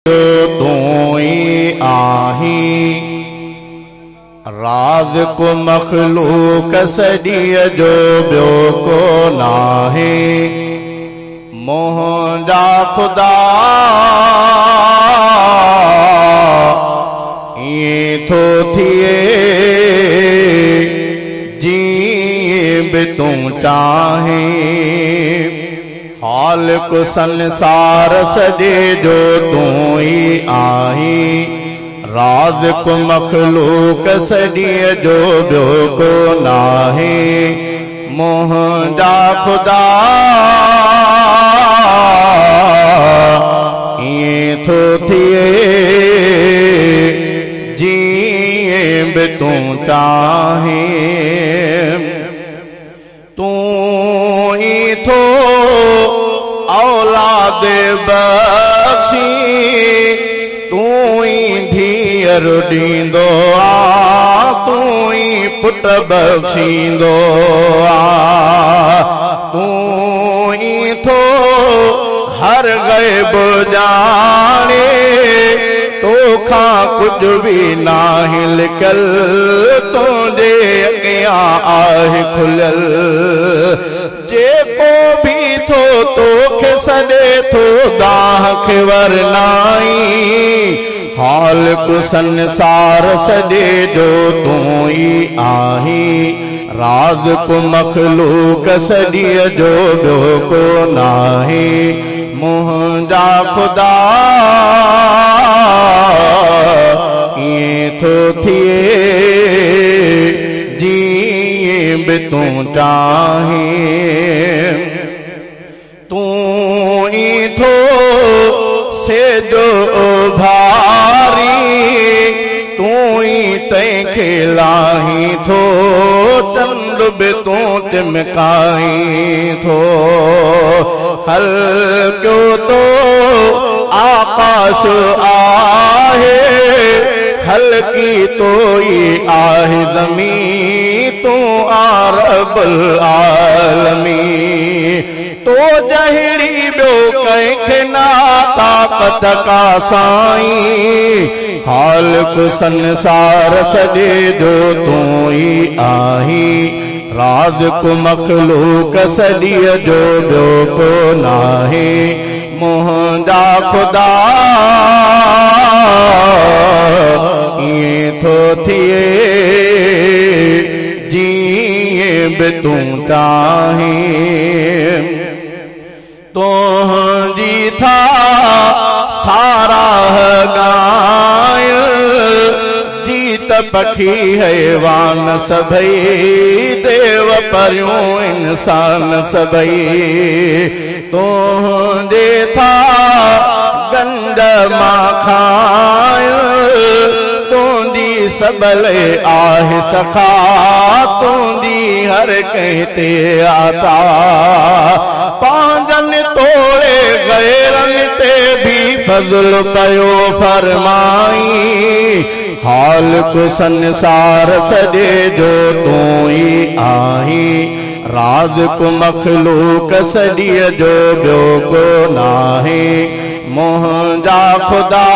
तूं ई आहीं राज़िक मख़लूक सॼीअ जो ॿियो को नाहे। मुंहिंजा ख़ुदा ईअं थो थिए जीअं बि तूं चाहीं। ख़ालिक़ संसार सॼे जो तूं ई आहीं राज़िक मख़लूक सॼीअ जो ॿियो को नाहे। मुंहिंजा ख़ुदा ईअं थो थिए जीअं बि तूं चाहीं। तूं ई थो औलाद बख़्शी, तूं ई धीअर ॾींदो आ, तूं ई पुट बख़्शींदो आ। तूं ई थो हर ग़ैब ॼाणे, तोखां कुझु बि नाहे लिकियल, तुंहिंजे अॻियां आहे खुलियल। जेको बि थो तोखे सॾे थो दाह खे वरनाई। ख़ालिक़ संसार सॼे जो तूं ई आहीं राज़िक मख़लूक सॼीअ जो ॿियो को नाहे। मुंहिंजा ख़ुदा ईअं थो थिए जीअं बि तूं चाहीं। तूं ई थो सेजो उभारी, तूं ई तंहिंखे लाहीं थो, चंड बि तूं चमकाईं थो। ख़लकियो तो आकाश आहे, ख़लकी तो ई आहे ज़मीन, तूं आ रब्बुल आलमीन। तो जहिड़ी ॿियो कंहिंखे ना ताक़त का साईं। ख़ालिक़ संसार सॼे जो तूं ई आहीं राज़िक मख़लूक सॼीअ जो ॿियो को नाहे। मुंहिंजा ख़ुदा ईअं थो थिए जीअं बि तूं चाहीं। तुंहिंजी था साराह ॻाइनि, जीत पखी हैवान सभई, देव परियूं इंसान सभई। तुंहिंजे था गंड मां खाइनि, तुंहिंजी सबल आहे सखा, तुंहिंजी हर कंहिं ते आता। पंहिंजनि तोड़े ग़ैरनि ते बि फज़ुल कयो फरमाई। ख़ालिक़ संसार सॼे जो तूं ई आहीं राज़िक मख़लूक सॼीअ जो ॿियो को नाहे। मुंहिंजा ख़ुदा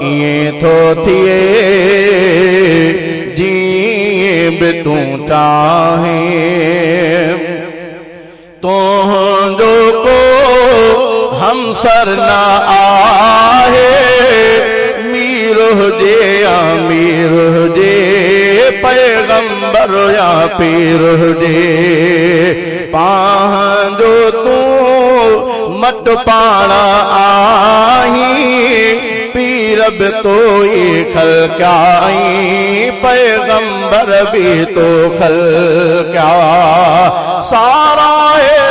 ईअं थो थिए जीअं बि तूं चाहीं। तुंहिंजो को हमसर न आहे, मीर हुजे या मीर हुजे, पैगंबर या पीर हुजे। पंहिंजो तूं मट पाण आहीं, पीर बि तो ई ख़लकियाई, पैगंबर बि तो ख़लकिया। सारा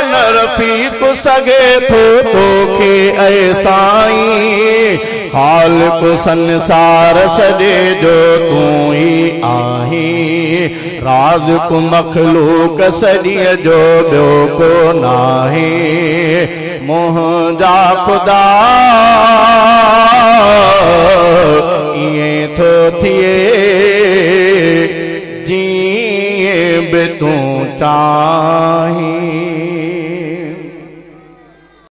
न रफ़ीक़ सघे थो तोखे ऐ साईं। ख़ालिक़ संसार सॼे जो तूं ई आहीं राज़िक मख़लूक सॼीअ जो ॿियो को नाहे। मुंहिंजा ख़ुदा ईअं थो थिए जीअं बि तूं चाहीं।